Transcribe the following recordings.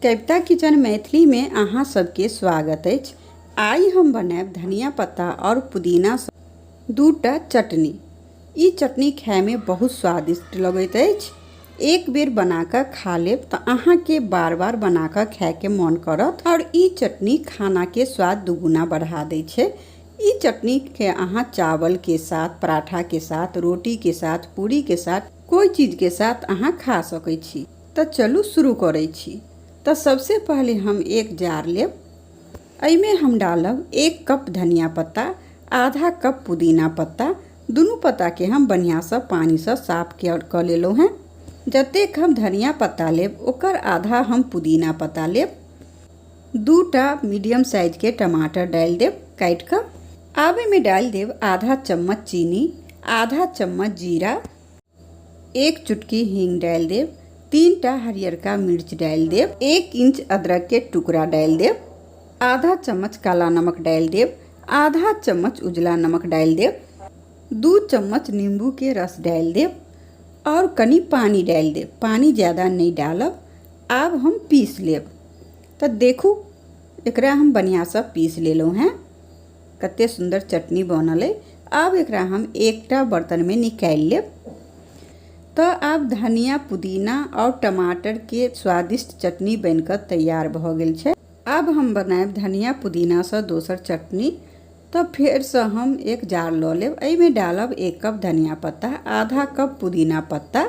कविता kitchen Maithili में अहाँ सबके स्वागत अछि। आइ हम बनायब धनिया पत्ता और पुदीना दूटा चटनी। ई चटनी खाय में बहुत स्वादिष्ट लगैत अछि। एक बेर बना कऽ खा लेब तऽ अहाँके बार बार बना कऽ खायके मन करत और ई चटनी खाना के स्वाद दुगुना बढ़ा दै छै। ई चटनी के अहाँ चावल के साथ, पराठा के साथ, रोटी के साथ, पूरी के साथ, कोई चीज के साथ अहाँ खा सकै छी। तऽ चलू शुरू करै छी। तऽ सबसे पहले हम एक जार लेब। एहिमे हम डालब 1 कप धनिया पत्ता, आधा कप पुदीना पत्ता। दुनू पत्ताके हम बढ़िआँसँ पानिसँ साफ कऽ लेलहुँ हेँ। जतेक हम धनिया पत्ता लेब ओकर आधा हम पुदीना पत्ता लेब। 2टा मीडियम साइजके टमाटर डालि देब काटि कऽ। आब एहिमे डालि देब आधा चम्मच चीनी, आधा चम्मच जीरा, 1 चुटकी हींग डालि देब, 3टा हरियरका मिर्च डालि देब, 1 इंच अदरक के टुकड़ा डालि देब, आधा चम्मच काला नमक डालि देब, आधा चम्मच उजला नमक डालि देब, 2 चम्मच नींबू के रस डालि देब और कनी पानी डालि देब। पानी ज़्यादा नहीं डालब। आब हम पीस लेब। तऽ देखू एकरा हम बढ़िआँसँ पीस लेलहुँ हेँ। कते सुन्दर चटनी बनल अइ। आब एकरा हम एकटा बर्तनमे निकालि लेब। तऽ आब धनिया, पुदीना और टमाटर के स्वादिष्ट चटनी बनिकऽ तैयार भऽ गेल छै। आब हम बनायब धनिया पुदीनासँ दोसर चटनी। तऽ फेरसँ हम एक जार लऽ लेब। एहिमे डालब 1 कप धनिया पत्ता, आधा कप पुदीना पत्ता,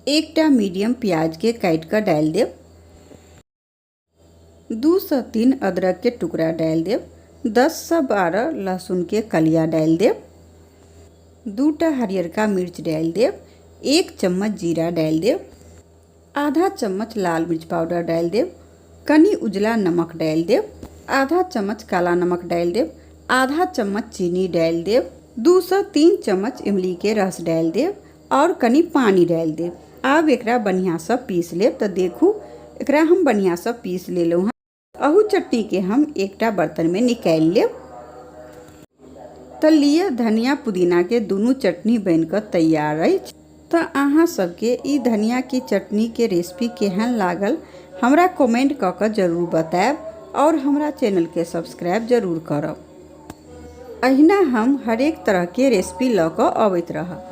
एकटा मीडियम प्याज के काटि कऽ डालि देब, 2 से 3 अदरक के टुकड़ा डालि देब, 10 से 12 लहसुन के कलिया डालि देब, 2टा हरियरका मिर्च डालि देब, 1 चम्मच जीरा डालि देब, आधा चम्मच लाल मिर्च पाउडर डालि देब, कनी उजला नमक डालि देब, आधा चम्मच काला नमक डालि देब, आधा चम्मच चीनी डालि देब, 2 से 3 चम्मच इमली के रस डालि देब और कनी पानी डालि देब। आब एकरा बढ़िआँसँ पीस लेब। तऽ देखू एकरा हम बढ़िआँसँ पीस लेलहुँ हँ। अहू चटनीके हम एकटा बर्तनमे निकालि लेब। तऽ लिअ धनिया पुदीनाके दुनू चटनी बनिकऽ तैयार अछि। तऽ अहाँ सबके ई धनियाके चटनीके रेसिपी केहन लागल हमरा कमेंट कऽ कऽ जरूर बतायब और हमरा चैनलके सब्सक्राइब जरूर करब। अहिना हम हरेक तरहके रेसिपी लऽ कऽ अबैत रहब।